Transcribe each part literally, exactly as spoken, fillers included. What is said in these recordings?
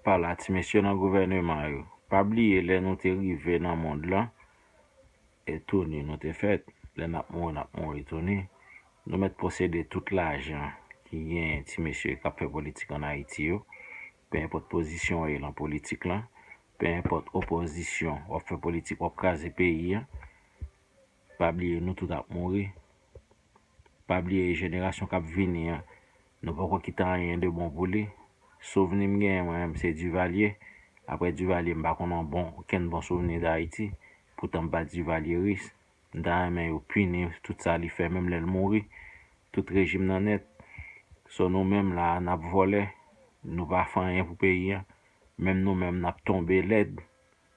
Pala ti mesye nan gouvèneman yo, pa bliye lè nou te rive nan mond lan, e tou ni nou te fèt. Lè n ap mouri, n ap mouri tou ni. Nou mèt posede tout lajan ki genyen ti mesye k ap fè politik ann Ayiti yo, pe enpòt pozisyon w ye nan politik lan, pe enpòt opozisyon, w ap fè politik, w ap kraze peyi a. Pa bliye nou tout ap mouri. Pa bliye jenerasyon k ap vini an, nou poko kite anyen de bon pou li. Souvni m genyen mwen menm se Duvalier. Apre Duvalier m pa konn yon bon, okenn bon souvni de Ayiti. Poutan m pa Duvalieris. M ta renmen yo pini tout sa li fè menm lè l mouri. Tout rejim nan nèt. So nou menm la a n ap vòlè. Nou pa fè anyen pou peyi an. Menm nou menm n ap tonbe lèd.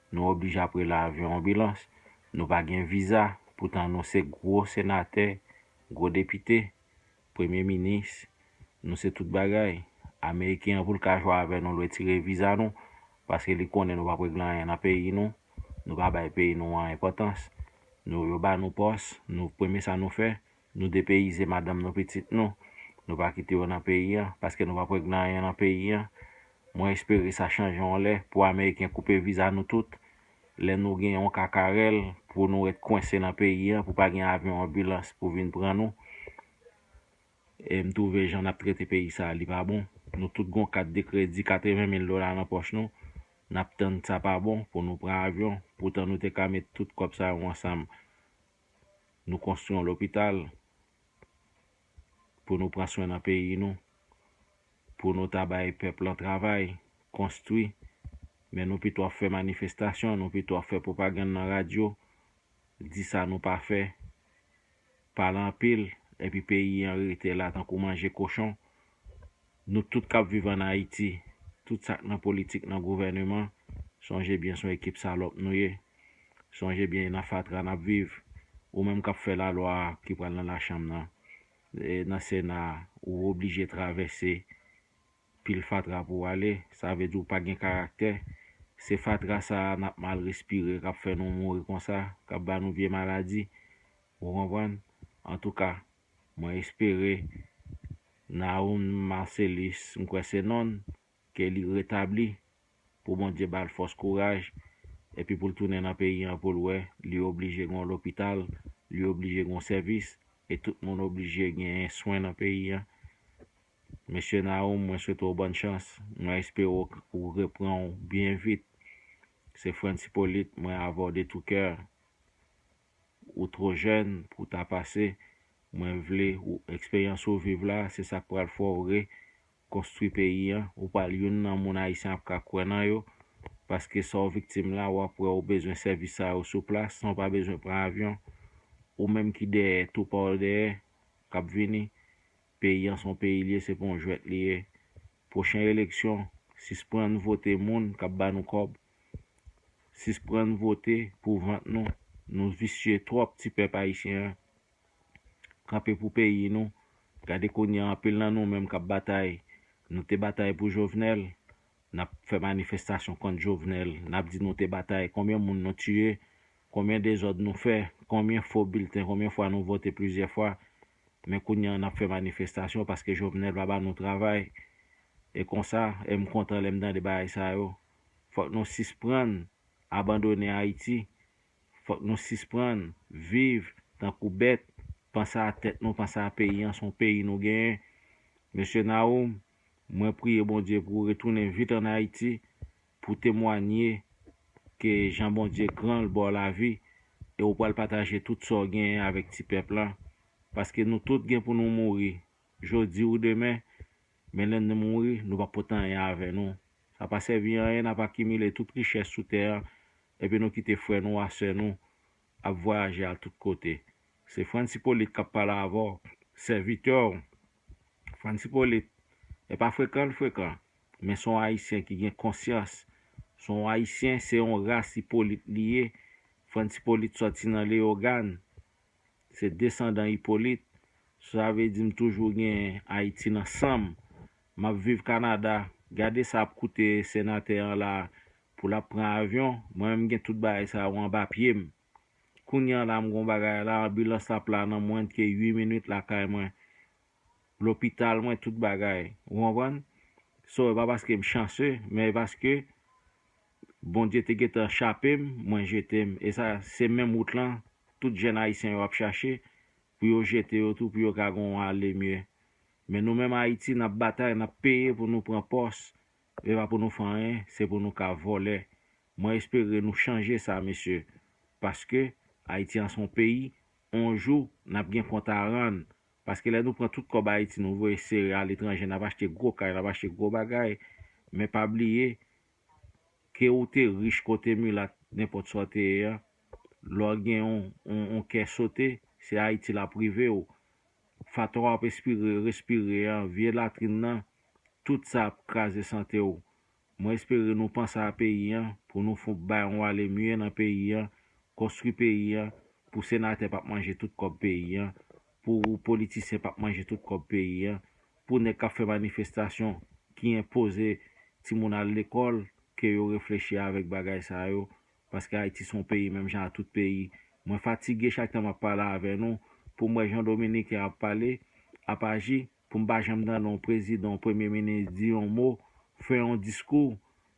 Nou oblije ap rele avyon anbilans. Nou pa gen viza. Poutan nou se gwo senatè, gwo depite, premye minis. Nou se tout bagay. Ameriken an pou l ka jwe avè nou, l retire viza nou. Paske li konnen nou p ap regle anyen nan peyi nou. Nou pa bay peyi nou an enpòtans. Nou, yo ba nou pòs, nou premye sa nou fè, nou depeyize madanm nou, pitit nou. Nou pa kite yo nan peyi an, paske nou p ap regle anyen nan peyi an. Mwen espere sa chanje yon lè pou Ameriken koupe viza nou tout. Lè nou gen yon kakarèl pou nou ret kwense nan peyi an, pou pa gen avyon anbilans pou vin pran nou. E m twouve jan n ap trete peyi sa a, li pa bon. Nou tout gon kat de kredi katreven mil dola nan pòch nou. N ap tann sa pa bon pou nou pran avyon. Poutan nou te ka met tout kòb sa yo ansanm. Nou konstwi yon lopital pou nou pran swen nan peyi nou, pou nou ta bay pèp lan travay, konstwi. Men nou pito ap fè manifestasyon, nou pito ap fè pwopagann nan radyo, di sa nou pa fè, pale anpil, epi peyi an rete la tankou manje kochon. Nou tout k ap viv ann Ayiti, tout sa k nan politik, nan gouvèneman, sonje byen se yon ekip salòp nou ye. Sonje byen e nan fatra n ap viv. Ou menm k ap fè lalwa a ki pral nan lachanm nan, e nan Sena a, ou oblije travèse pil fatra pou w ale. Sa vle di w pa gen karaktè. Se fatra sa a n ap mal respire k ap fè nou mouri konsa, k ap ba nou vye maladi. Ou konprann? Antouka, mwen espere Naoum Marcellus, m kwè se non l, ke li retabli, pou Bondye ba l fòs, kouraj, epi pou l tounen nan peyi an pou l wè, li oblije gen yon lopital, li oblije gen yon sèvis, e tout moun oblije genyen swen nan peyi an. Mesye Naoum, mwen swete w bòn chans. Mwen espere w, ou reprann w byen vit. Se Frantz Hyppolite, mwen avè w de tou kè. Ou twò jèn pou w ta pase. Mwen vle ou, eksperyans ou viv la, se sa k pral fè w rekonstwi peyi an. Ou pral youn nan moun Ayisyen ap ka kwè nan yo. Paske sa w viktim la, w ap wè ou bezwen sèvis sa yo sou plas, san w pa bezwen pran avyon. Ou menm ki dèyè, tou pa w dèyè, k ap vini. Peyi an se yon peyi l ye, se pa yon jwèt li ye. Pwochen eleksyon, sisprann vote moun k ap ba nou kòb. Sisprann vote pou vant nou. Nou visye twòp, ti pèp ayisyen an. Kanpe pou peyi nou. Gade kounye a, anpil nan nou menm k ap batay. Nou te batay pou Jovenel. N ap fè manifestasyon kont Jovenel. N ap di nou te batay. Konbyen moun nou tiye? Konbyen dezòd nou fè? Konbyen fo bilten? Konbyen fwa nou vote plizyè fwa? Men kounye a n ap fè manifestasyon paske Jovenel pa ba nou travay. E konsa, e m kontan lè m tande bagay sa yo. Fòk nou sisprann abandone Ayiti. Fòk nou sisprann viv tankou bèt, panse a tèt nou, panse a peyi an, se yon peyi nou genyen. Mesye Naoum, mwen priye Bondye pou w retounen vit ann Ayiti, pou w temwanye ke jan Bondye gran l ba w lavi, e w pral pataje tout sa w genyen avèk ti pèp lan. Paske nou tout gen pou nou mouri, jodi ou demen, men lè n mouri, nou p ap pote anyen avè nou. Sa pa sèvi anyen n ap akimile tout richès sou tè an, epi nou kite frè nou a sè nou ap vwayaje al tout kote. Se Frantz Hyppolite k ap pale avè w, sèvitè w. Frantz Hyppolite, e pa frekan l frekan, men se yon Ayisyen ki gen konsyans. Se yon Ayisyen, se yon ras Hyppolite li ye. Frantz Hyppolite sòti nan Leyogàn. Se desandan Hyppolite. Sa vle di m toujou gen Ayiti nan san m. M ap viv Kanada. Gade sa ap koute senatè an la pou l ap pran avyon. Mwen menm m gen tout bagay sa yo anba pye m. Kounye a la m gon bagay la, anbilans la ap la nan mwens ke uit minit lakay mwen. Lopital mwen, tout bagay. Ou konprann? So, e pa paske m chanse, men e paske Bondye te gentan chape m, mwen jete m. E sa, se menm wout lan, tout jèn ayisyen yo ap chache pou yo jete yo tou, pou yo ka gen yon ale mye. Men nou menm Ayiti, n ap batay, n ap peye pou nou pran pòs. E pa pou nou fè anyen, se pou nou ka vòlè. Mwen espere nou chanje sa, mesye. Paske Ayiti an se yon peyi, yon jou, n ap gen kont a rann. Paske lè nou pran tout kòb Ayiti, nou voye sere aletranje, n ap achte gwo kay, n ap achte gwo bagay. Men pa bliye, ke ou te rich, ke w te milat, nenpòt sa w te ye a, lè w gen yon, yon, yon kè sote, se Ayiti l ap rive w. Fatwa w ap espire, respire an, vye latrin nan, tout sa ap kraze sante w. Mwen espere nou panse a peyi an, pou nou fon bay yon ale mye nan peyi an, konstwi peyi an, pou senatè p ap manje tout kòb peyi an, pou politisyen p ap manje tout kòb peyi an, pou nèg k ap fè manifestasyon ki enpoze timoun al lekòl, ke yo reflechi avèk bagay sa yo, paske Ayiti se yon peyi menm jan a tout peyi. Mwen fatige chak tan m ap pale avè nou, pou m wè jan Dominiken ap pale, ap aji, pou m pa janm tande yon prezidan, yon premye minis di yon mo, fè yon diskou.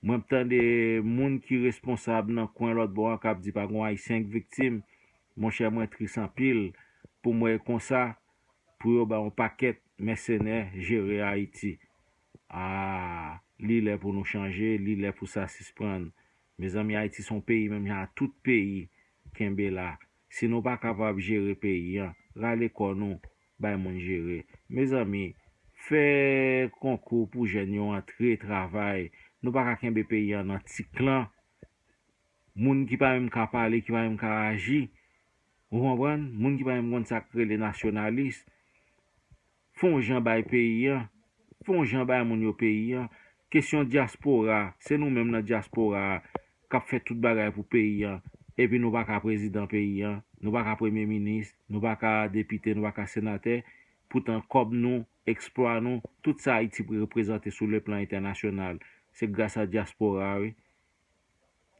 Mwen tande moun ki responsab nan kwen lòt bò an k ap di pa gen Ayisyen k viktim. Monchè, mwen tris anpil pou m wè konsa, pou yo bay yon pakèt mèsenè jere Ayiti. A, li lè pou nou chanje, li lè pou sa sispann. Mezanmi, Ayiti se yon peyi menm jan a tout peyi. Kenbe la. Si nou pa kapab jere peyi an, rale kò nou, bay moun jere. Mezanmi, fè konkou pou jèn yo antre travay. Nou pa ka kenbe peyi an nan ti klan. Moun ki pa menm ka pale, ki pa menm ka aji. Ou konprann? Moun ki pa menm konn sa k rele nasyonalis. Fè yon jan bay peyi an. Fè yon jan bay moun yo peyi an. Kesyon dyaspora, se nou menm nan dyaspora a k ap fè tout bagay pou peyi an. Epi nou pa ka prezidan peyi an, nou pa ka premye minis, nou pa ka depite, nou pa ka senatè. Poutan kòb nou, eksplwa nou, tout sa Ayiti reprezante sou le plan entènasyonal, se gras a dyaspora a, wi.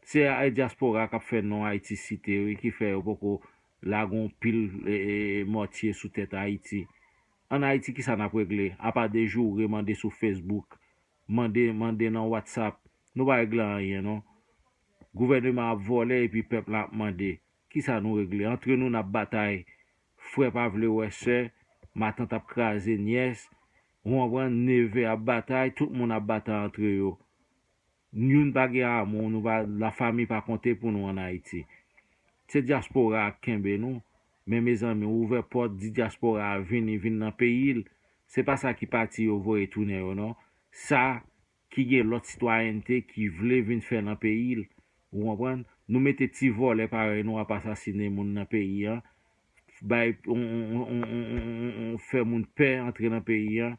Se a dyaspora k ap fè non Ayiti site, wi, ki fè yo poko lage yon pil e, e, e, mòtye sou tèt Ayiti. Ann Ayiti, kisa n ap regle? Apa dejoure, mande sou Facebook, mande, mande nan WhatsApp. Nou pa regle anyen, non. Gouvèneman ap vòlè epi pèp la ap mande. Kisa nou regle? Antre nou, n ap batay. Frè pa vle wè sè, matant ap kraze nyès. Ou konprann? Neve ap batay, tout moun ap batay antre yo. Youn pa gen amou, nou pa, lafanmi pa konte pou nou ann Ayiti. Se dyaspora a k kenbe nou, men mezanmi, ouvè pòt, di dyaspora a vini, vin nan peyi l. Se pa sa ki pati yo voye tounen yo, non. Sa ki gen lòt sitwayènte ki vle vin fè nan peyi l. Ou konprann? Nou mete ti vòlè parèy nou ap asasine moun nan peyi an, bay, on, on, fè moun pè antre nan peyi an.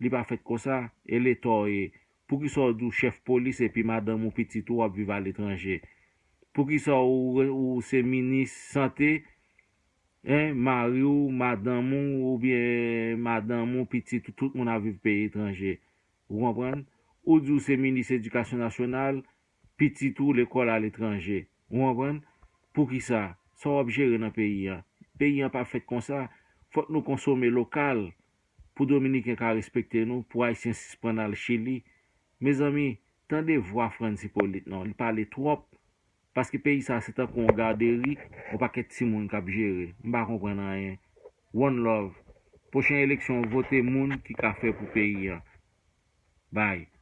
Li pa fèt konsa, e Leta w ye. Poukisa w di w chèf polis epi madanm ou, pitit ou ap viv aletranje? Poukisa ou, ou se minis sante, en, mari w, madanm ou, oubyen madanm ou, pitit ou, tout moun ap viv peyi etranje? Ou konprann? Ou di w se minis edikasyon nasyonal, pitit ou lekòl aletranje. Ou konprann? Poukisa? Sa w ap jere nan peyi an? Peyi an pa fèt konsa. Fòk nou konsome lokal pou Dominiken ka respekte nou, pou Ayisyen sispann al Chili. Mezanmi, tande vwa Frantz Hyppolite non, li pale twòp. Paske peyi sa se tankou yon gaderi, yon pakèt timoun k ap jere. M pa konprann anyen. One love. Pwochen eleksyon, vote moun ki ka fè pou peyi an. Bye.